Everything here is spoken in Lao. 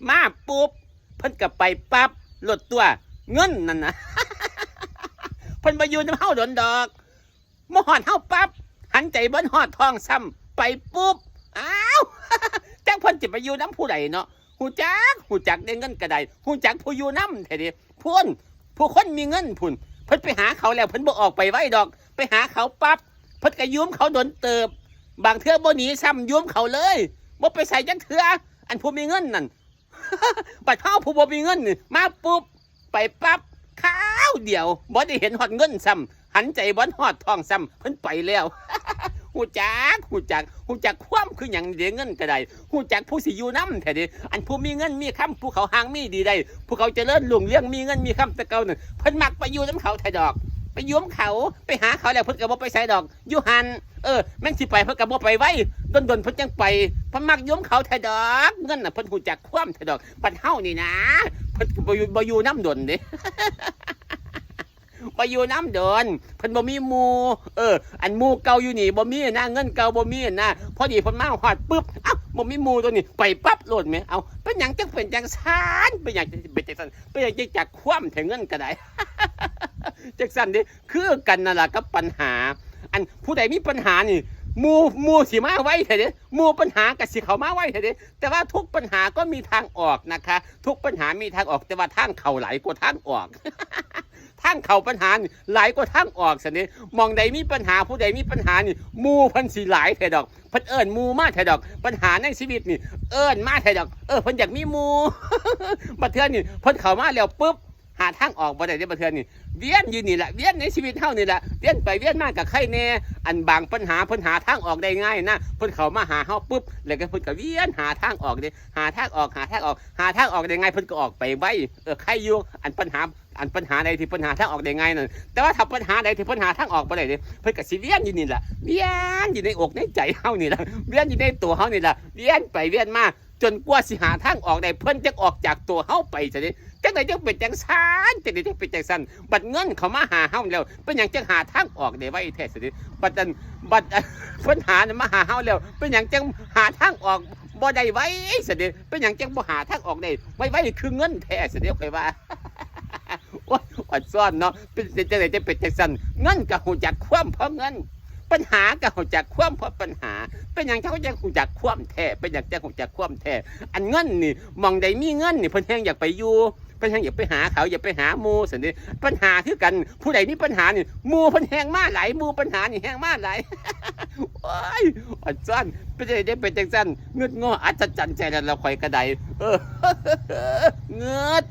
ມາປຸບ ເພິ່ນກໍໄປປັບໂລດຕົວະ ເງິນນັ້ນນະ ເພິ່ນບໍ່ຢູ່ນຳເຮົາດົນດອກ ມາຮອດເຮົາປັບ ຫັນໃຈບໍ່ຮອດທ້ອງຊ້ຳ ໄປປຸບ ອ້າວ ຈັກເພິ່ນຊິໄປຢູ່ນຳຜູ້ໃດເນາະ ຮູ້ຈັກ ຮູ້ຈັກເດ້ ເງິນກໍໄດ້ ຮູ້ຈັກຜູ້ຢູ່ນຳແທ້ເດ້ ພຸ້ນ ຜູ້ຄົນມີເງິນພຸ້ນ ເພິ່ນໄປຫາເຂົາແລ້ວ ເພິ່ນບໍ່ອອກໄປໄວດອກ ໄປຫາເຂົາປັບ ເພິ່ນກໍຢືມເຂົາດົນເຕີບ ບາງເທື່ອບໍ່ໜີຊ້ຳ ຢືມເຂົາເລີຍ ບໍ່ໄປໃສຈັກເທື່ອ ອັນຜູ້ມີເງິນນັ້ນ ບັດເຮົາຜູ້ບໍ່ມີເງິນນີ້ ມາປຸບ ໄປປັບ ຄາວດຽວ ບໍ່ໄດ້ເຫັນຮອດເງິນຊ້ຳ ຫັນໃຈບໍ່ຮອດທ້ອງຊ້ຳ ເພິ່ນໄປແລ້ວ ຮູ້ຈັກ ຮູ້ຈັກ ຮູ້ຈັກຄວາມຄືຫຍັງເດ້ ເງິນກໍໄດ້ ຮູ້ຈັກຜູ້ຊິຢູ່ນຳແທ້ເດ້ ອັນຜູ້ມີເງິນມີຄຳ ຜູ້ເຂົາຮ່າງມີດີໄດ້ ຜູ້ເຂົາຈະເລີນຮຸ່ງເຮືອງ ມີເງິນມີຄຳແຕ່ເກົ່ານັ້ນ ເພິ່ນມັກໄປຢູ່ນຳເຂົາແທ້ດອກ ໄປຢູ່ນຳເຂົາ ໄປຫາເຂົາແລ້ວ ເພິ່ນກໍບໍ່ໄປໃສດອກ ຢູ່ຫັ້ນ ເອີ ແມ່ນຊິໄປເພິ່ນກໍບໍ່ໄປໄວ ດົນໆເພິ່ນຈັ່ງໄປ ເພິ່ນມັກຢູ່ນຳເຂົາແທ້ດອກ ເງິນນະ ເພິ່ນຮູ້ຈັກຄວາມແທ້ດອກ ບັດເຮົານີ້ນາ ເພິ່ນກໍບໍ່ຢູ່ ບໍ່ຢູ່ນຳດົນເດ້ ບໍ່ຢູ່ນຳດົນ ເພິ່ນບໍ່ມີໝູ່ ເອີ ອັນໝູ່ເກົ່າຢູ່ນີ້ບໍ່ມີນະ ເງິນເກົ່າບໍ່ມີນະ ພໍດີເພິ່ນມາຮອດປຶບ ເອົ້າ ບໍ່ມີໝູ່ຕົວນີ້ ໄປປັບໂລດແໝ ເອົ້າ ເປັນຫຍັງຈັ່ງເປັນຈັ່ງຊັ້ນ ເປັນຫຍັງຈັ່ງເປັນຈັ່ງຊັ້ນ ເປັນຫຍັງຈັ່ງຈັກຄວາມແທ້ ເງິນກໍໄດ້ ຈັ່ງຊັ້ນເດ້ ຄືກັນນັ້ນລະກັບບັນຫາ ອັນຜູ້ໃດມີບັນຫານີ້ ໝູ່ ໝູ່ຊິມາໄວແທ້ເດ້ ໝູ່ບັນຫາກໍຊິເຂົ້າມາໄວແທ້ເດ້ ແຕ່ວ່າທຸກບັນຫາກໍມີທາງອອກນະຄະ ທຸກບັນຫາມີທາງອອກ ແຕ່ວ່າທາງເຂົ້າຫຼາຍກວ່າທາງອອກ ທາງເຂົ້າບັນຫານີ້ຫຼາຍກວ່າທາງອອກຊັ້ນເດ້ ໝ່ອງໃດມີບັນຫາ ຜູ້ໃດມີບັນຫານີ້ ໝູ່ເພິ່ນຊິຫຼາຍແທ້ດອກ ເພິ່ນເອີ້ນໝູ່ມາແທ້ດອກ ບັນຫາໃນຊີວິດນີ້ເອີ້ນມາແທ້ດອກ ເອີ ເພິ່ນຢາກມີໝູ່ ບາງເທື່ອນີ້ເພິ່ນເຂົ້າມາແລ້ວປຶບ ຫາທາງອອກບໍ່ໄດ້ເດ້ ບາງເທື່ອນີ້ ວຽນຢູ່ນີ້ລະ ວຽນໃນຊີວິດເຮົານີ້ລະ ວຽນໄປວຽນມາກໍໄຄແດ່ ອັນບາງບັນຫາເພິ່ນຫາທາງອອກໄດ້ງ່າຍນະ ເພິ່ນເຂົ້າມາຫາເຮົາປຶບ ແລ້ວກໍເພິ່ນກໍວຽນຫາທາງອອກເດ້ ຫາທາງອອກ ຫາທາງອອກ ຫາທາງອອກໄດ້ງ່າຍ ເພິ່ນກໍອອກໄປໄວ ເອີ ໄຄຢູ່ ອັນບັນຫາ ອັນບັນຫາໃດທີ່ເພິ່ນຫາທາງອອກໄດ້ງ່າຍນັ້ນ ແຕ່ວ່າຖ້າບັນຫາໃດທີ່ເພິ່ນຫາທາງອອກບໍ່ໄດ້ເດ້ ເພິ່ນກໍຊິວຽນຢູ່ນີ້ລະ ວຽນຢູ່ໃນອົກໃນໃຈເຮົານີ້ລະ ວຽນຢູ່ໃນໂຕເຮົານີ້ລະ ວຽນໄປວຽນມາ ຈົນກວ່າຊິຫາທາງອອກໄດ້ ເພິ່ນຈັ່ງອອກຈາກຕົວເຮົາໄປຊັ້ນເດ້ ຈັ່ງໃດຈັ່ງເປັນຈັ່ງຊັ້ນ ຈັ່ງໃດຈັ່ງເປັນຈັ່ງຊັ້ນ ບັດເງິນເຂົ້າມາຫາເຮົາແລ້ວ ເປັນຫຍັງຈັ່ງຫາທາງອອກໄດ້ໄວແທ້ຊັ້ນເດ້ ບັດອັນ ບັດ ບັນຫານັ້ນມາຫາເຮົາແລ້ວ ເປັນຫຍັງຈັ່ງຫາທາງອອກບໍ່ໄດ້ໄວຊັ້ນເດ້ ເປັນຫຍັງຈັ່ງບໍ່ຫາທາງອອກໄດ້ໄວໆຄືເງິນແທ້ຊັ້ນເດ້ ຂ້ອຍວ່າ ໂອ້ຍ ອອນຊອນເນາະ ເປັນ ເປັນຈັ່ງໃດຈັ່ງເປັນຈັ່ງຊັ້ນ ເງິນກໍຮູ້ຈັກຄວາມພໍເງິນ ບັນຫາກໍຮູ້ຈັກຄວາມພໍບັນຫາ ເປັນຫຍັງຈັ່ງຮູ້ຈັກຄວາມແທ້ ເປັນຫຍັງຈັ່ງຮູ້ຈັກຄວາມແທ້ ອັນເງິນນີ້ ໝ່ອງໃດມີເງິນນີ້ ເພິ່ນແຮ່ງຢາກໄປຢູ່ ເພິ່ນແຮ່ງຢາກໄປຫາເຂົາ ຢາກໄປຫາໝູ່ຊັ້ນເດ້ ບັນຫາຄືກັນ ຜູ້ໃດມີບັນຫານີ້ ໝູ່ເພິ່ນແຮ່ງມາຫຼາຍ ໝູ່ບັນຫານີ້ແຮ່ງມາຫຼາຍ ໂອ້ຍ ອອນຊອນ ເປັນຈັ່ງໃດເປັນຈັ່ງຊັ້ນ ງຶດງໍ ອັດສະຈັນໃຈແລ້ວ ແລ້ວຂ້ອຍກໍໄດ້ ເອີ ງຶດ